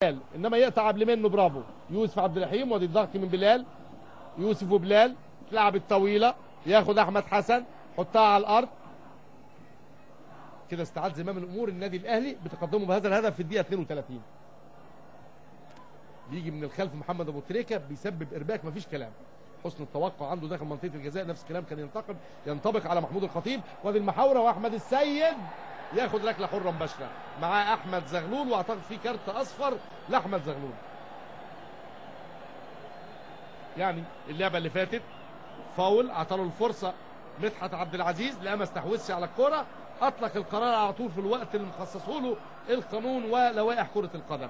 بلال، انما يقطع قبل منه. برافو يوسف عبد الرحيم، وادي الضغط من بلال، يوسف وبلال، تلعب الطويلة، ياخد احمد حسن، حطها على الارض كده. استعاد زمام الامور النادي الاهلي بتقدمه بهذا الهدف في الدقيقة 32. بيجي من الخلف محمد ابو تريكه بيسبب ارباك، مفيش كلام. حسن التوقع عنده داخل منطقة الجزاء، نفس الكلام كان ينطبق على محمود الخطيب. وادي المحاوره، واحمد السيد ياخد ركلة حره مباشرة مع احمد زغلول، واعتقد في كارت اصفر لاحمد زغلول. يعني اللعبة اللي فاتت فاول، اعطاله الفرصة مدحت عبد العزيز، لا ما استحوذش على الكره، اطلق القرار على طول في الوقت اللي مخصصة له القانون ولوائح كره القدم.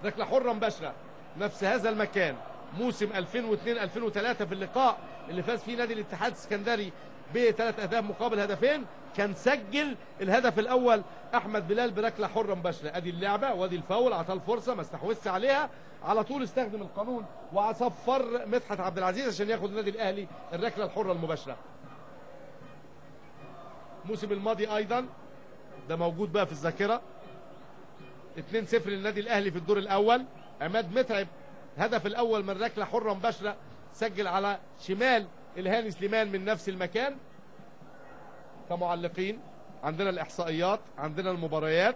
ركلة حره مباشرة نفس هذا المكان، موسم 2002-2003 في اللقاء اللي فاز فيه نادي الاتحاد السكندري بثلاث اهداف مقابل هدفين، كان سجل الهدف الاول احمد بلال بركله حره مباشرة. ادي اللعبة وادي الفاول، اعطاه الفرصة ما استحوذش عليها، على طول استخدم القانون وصفر مدحت عبد العزيز عشان ياخد النادي الاهلي الركله الحرة المباشرة. الموسم الماضي ايضا ده موجود بقى في الذاكرة، 2-0 للنادي الاهلي في الدور الاول، عماد متعب هدف الاول من ركلة حره مباشرة، سجل على شمال الهاني سليمان من نفس المكان. كمعلقين عندنا الاحصائيات، عندنا المباريات،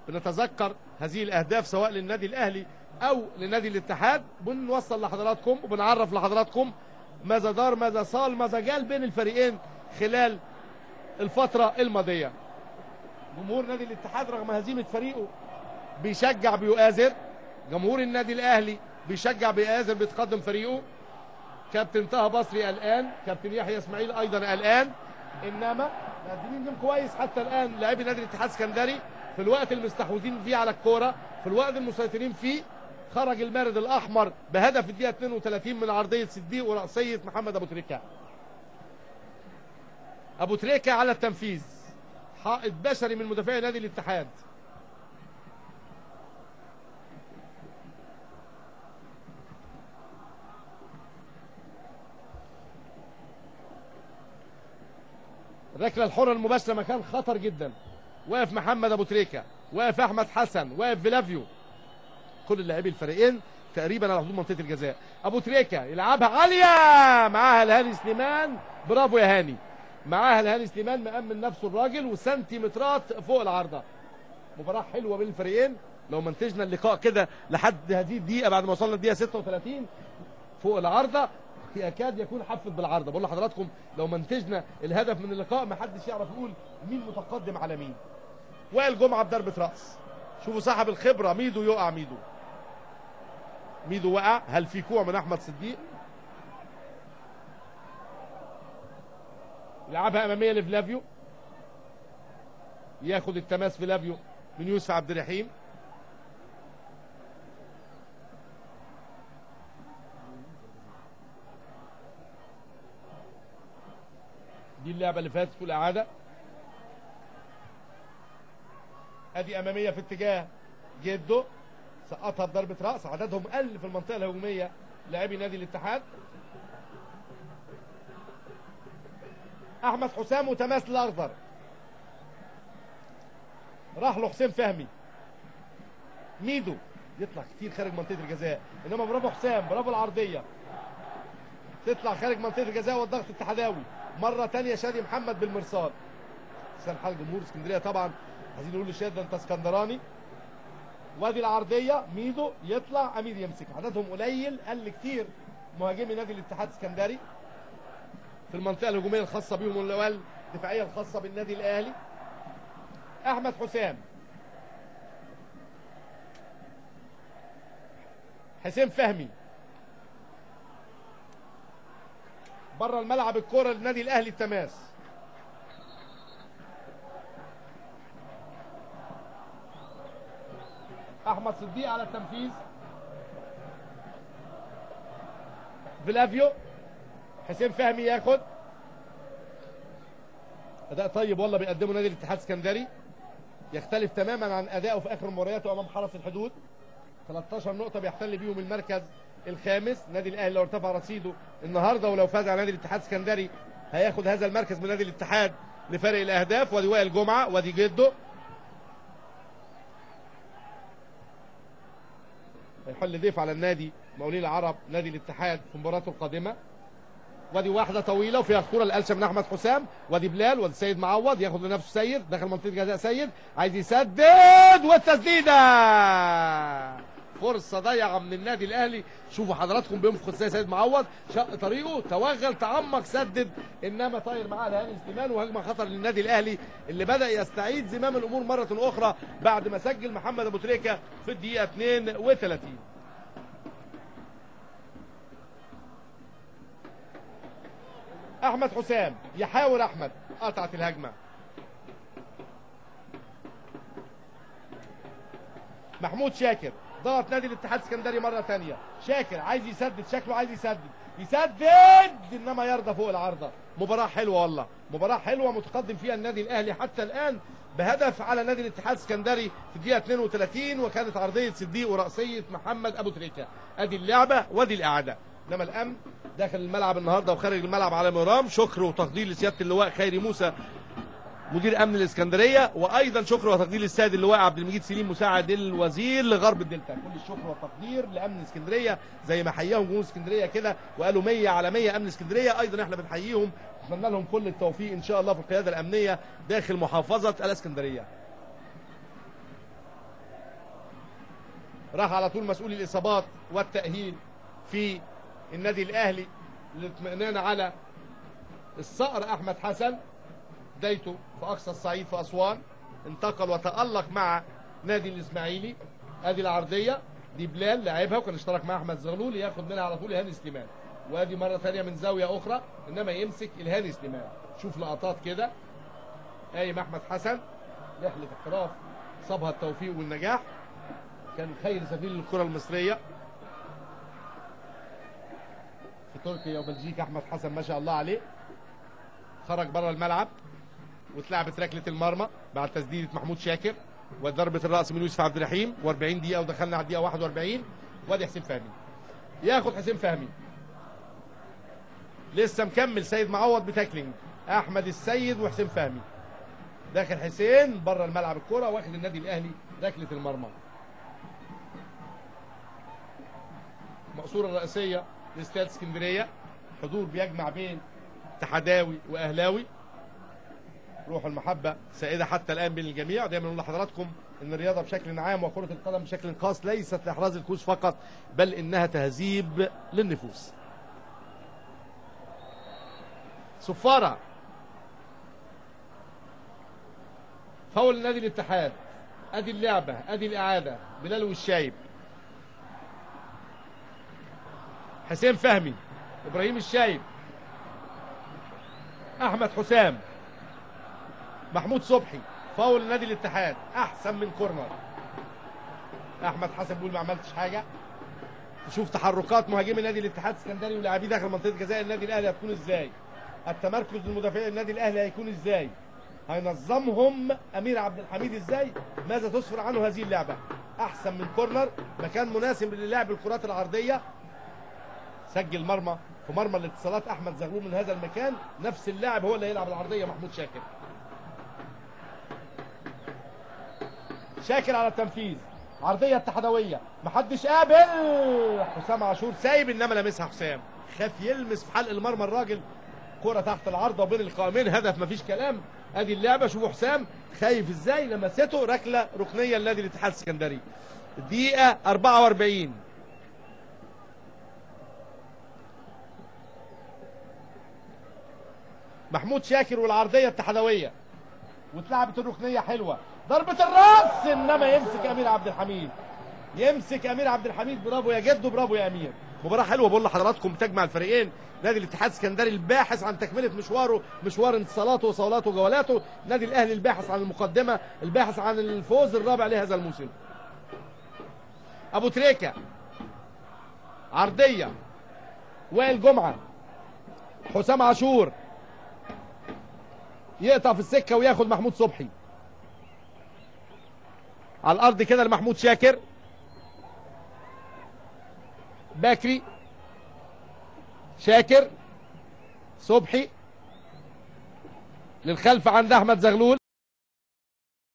بنتذكر هذه الاهداف سواء للنادي الاهلي او لنادي الاتحاد، بنوصل لحضراتكم وبنعرف لحضراتكم ماذا دار ماذا صال ماذا جال بين الفريقين خلال الفترة الماضية. جمهور نادي الاتحاد رغم هزيمة فريقه بيشجع بيؤازر، جمهور النادي الاهلي بيشجع بيؤازر بيتقدم فريقه. كابتن طه بصري قلقان، كابتن يحيى اسماعيل ايضا قلقان، انما مقدمين game كويس حتى الان لاعبي نادي الاتحاد السكندري في الوقت المستحوذين فيه على الكورة، في الوقت المسيطرين فيه. خرج المارد الاحمر بهدف الدقيقة 32 من عرضية صديق وراسيه محمد ابو تريكه. ابو تريكه على التنفيذ، حائط بشري من مدافعي نادي الاتحاد. الركله الحرة المباشرة مكان خطر جدا، واقف محمد ابو تريكه، واقف احمد حسن، واقف فيلافيو، كل لاعبي الفريقين تقريبا على حدود منطقة الجزاء. ابو تريكه يلعبها عالية، معاها الهاني سليمان، برافو يا هاني، معاها الهاني سليمان مأمن نفسه الراجل وسنتيمترات فوق العارضة. مباراة حلوة بين الفريقين، لو منتجنا اللقاء كده لحد هذه الدقيقة بعد ما وصلنا الدقيقة 36 فوق العارضة يكاد يكون حفت بالعارضه. بقول لحضراتكم لو منتجنا الهدف من اللقاء ما حدش يعرف يقول مين متقدم على مين. وائل جمعه بضربه راس، شوفوا صاحب الخبرة ميدو يقع، ميدو ميدو وقع، هل في كوع من احمد صديق؟ يلعبها امامية لفلافيو، ياخد التماس فلافيو من يوسف عبد الرحيم. دي اللعبة اللي فاتت والاعاده، ادي امامية في اتجاه جدو، سقطها بضربه راس. عددهم قل في المنطقة الهجومية لاعبي نادي الاتحاد. احمد حسام وتماس الاخضر، راح له حسين فهمي، ميدو يطلع كتير خارج منطقة الجزاء، انما برافو حسام، برافو العرضية تطلع خارج منطقة الجزاء والضغط الاتحاداوي مرة ثانية. شادي محمد بالمرصاد، لسان حال جمهور اسكندرية طبعا، عايزين نقول لشادي ده انت اسكندراني. وادي العرضية ميدو يطلع، امير يمسك، عددهم قليل قل كتير مهاجمي نادي الاتحاد الاسكندري في المنطقة الهجومية الخاصة بيهم والدفاعيه الخاصة بالنادي الاهلي. احمد حسام، حسين فهمي بره الملعب، الكره للنادي الاهلي التماس. احمد صديق على التنفيذ، فلافيو، حسين فهمي ياخد. اداء طيب والله بيقدمه نادي الاتحاد السكندري، يختلف تماما عن ادائه في اخر مبارياته امام حرس الحدود. 13 نقطة بيحتل بيهم المركز الخامس. نادي الاهلي لو ارتفع رصيده النهارده ولو فاز على نادي الاتحاد السكندري هياخد هذا المركز من نادي الاتحاد لفرق الاهداف. وادي وائل جمعه، وادي جده، هيحل ضيف على النادي مقاولين العرب نادي الاتحاد في مباراته القادمة. وادي واحدة طويلة وفيها خطورة القلشه من احمد حسام، وادي بلال، وادي سيد معوض ياخد لنفسه سيد داخل منطقة جزاء، سيد عايز يسدد والتسديده فرصة ضايعة من النادي الاهلي. شوفوا حضراتكم بينفخ ازاي سيد معوض، شق طريقه، توغل، تعمق، سدد، انما طاير معاه لهاني سليمان، وهجمه خطر للنادي الاهلي اللي بدا يستعيد زمام الامور مرة اخرى بعد ما سجل محمد ابو تريكه في الدقيقة 32. احمد حسام يحاول، احمد قطعت الهجمة. محمود شاكر ضغط نادي الاتحاد السكندري مرة ثانية، شاكر عايز يسدد، شكله عايز يسدد، يسدد انما يرضى فوق العارضة. مباراة حلوة والله، مباراة حلوة متقدم فيها النادي الاهلي حتى الان بهدف على نادي الاتحاد السكندري في الدقيقة 32، وكانت عرضية صديق وراسيه محمد ابو تريكه. ادي اللعبة وادي الاعادة. انما الامن داخل الملعب النهارده وخارج الملعب على مرام. شكر وتقدير لسياده اللواء خيري موسى مدير امن الاسكندرية، وايضا شكر وتقدير للسيد اللواء عبد المجيد سليم مساعد الوزير لغرب الدلتا. كل الشكر والتقدير لامن اسكندرية، زي ما حياهم جمهور اسكندرية كده وقالوا 100 على 100 امن اسكندرية، ايضا احنا بنحييهم ونتمنى لهم كل التوفيق ان شاء الله في القيادة الامنية داخل محافظة الاسكندرية. راح على طول مسؤول الاصابات والتاهيل في النادي الاهلي للاطمئنان على الصقر احمد حسن، بدايته في اقصى الصعيد في اسوان، انتقل وتالق مع نادي الاسماعيلي. ادي العرضية دي بلال لعبها وكان اشترك مع احمد زغلول، ياخد منها على طول هاني سليمان، وادي مرة ثانية من زاوية اخرى انما يمسك الهاني سليمان. شوف لقطات كده، قايم احمد حسن رحله احتراف صابها التوفيق والنجاح، كان خير سفير للكرة المصرية في تركيا وبلجيكا. احمد حسن ما شاء الله عليه خرج بره الملعب واتلعبت ركلة المرمى بعد تسديده محمود شاكر وضربه الراس من يوسف عبد الرحيم. و40 دقيقة ودخلنا على الدقيقة 41. وادي حسين فهمي، ياخد حسين فهمي، لسه مكمل سيد معوض ب tackling احمد السيد وحسين فهمي. داخل حسين بره الملعب الكره، واخد النادي الاهلي ركلة المرمى. مقصورة الرئيسية لاستاد اسكندرية، حضور بيجمع بين اتحداوي واهلاوي، روح المحبة سائدة حتى الان بين الجميع. دايما نقول لحضراتكم ان الرياضة بشكل عام وكره القدم بشكل خاص ليست لاحراز الكؤوس فقط، بل انها تهذيب للنفوس. صفارة فاول نادي الاتحاد. ادي اللعبة، ادي الاعادة، بلال والشايب، حسين فهمي، ابراهيم الشايب، احمد حسام، محمود صبحي. فاول نادي الاتحاد احسن من كورنر. احمد حسن بيقول ما عملتش حاجة. تشوف تحركات مهاجمي نادي الاتحاد السكندري ولاعبيه داخل منطقة جزاء النادي الاهلي هتكون ازاي، التمركز للمدافعين النادي الاهلي هيكون ازاي، هينظمهم امير عبد الحميد ازاي، ماذا تسفر عنه هذه اللعبة. احسن من كورنر، مكان مناسب للعب الكرات العرضية. سجل مرمى في مرمى الاتصالات احمد زغلول من هذا المكان، نفس اللاعب هو اللي هيلعب العرضية محمود شاكر. شاكر على التنفيذ، عرضية اتحادويه، محدش قابل، حسام عاشور سايب انما لامسها حسام، خاف يلمس في حلق المرمى الراجل. كرة تحت العارضة وبين القائمين، هدف مفيش كلام. ادي اللعبة، شوفوا حسام خايف ازاي، لمسته، ركلة ركنيه لنادي الاتحاد السكندري. الدقيقة 44. محمود شاكر والعرضيه الاتحادويه، واتلعبت الركنيه حلوة، ضربه الراس انما يمسك امير عبد الحميد، يمسك امير عبد الحميد. برافو يا جدو، برافو يا امير. مباراة حلوة بقول لحضراتكم بتجمع الفريقين، نادي الاتحاد السكندري الباحث عن تكمله مشواره، مشوار انتصاراته وصولاته وجولاته، نادي الاهلي الباحث عن المقدمة، الباحث عن الفوز الرابع لهذا الموسم. ابو تريكه، عرضية، وائل جمعه، حسام عاشور يقطع في السكة وياخد محمود صبحي على الارض كده لمحمود شاكر، باكري، شاكر، صبحي للخلف عند احمد زغلول.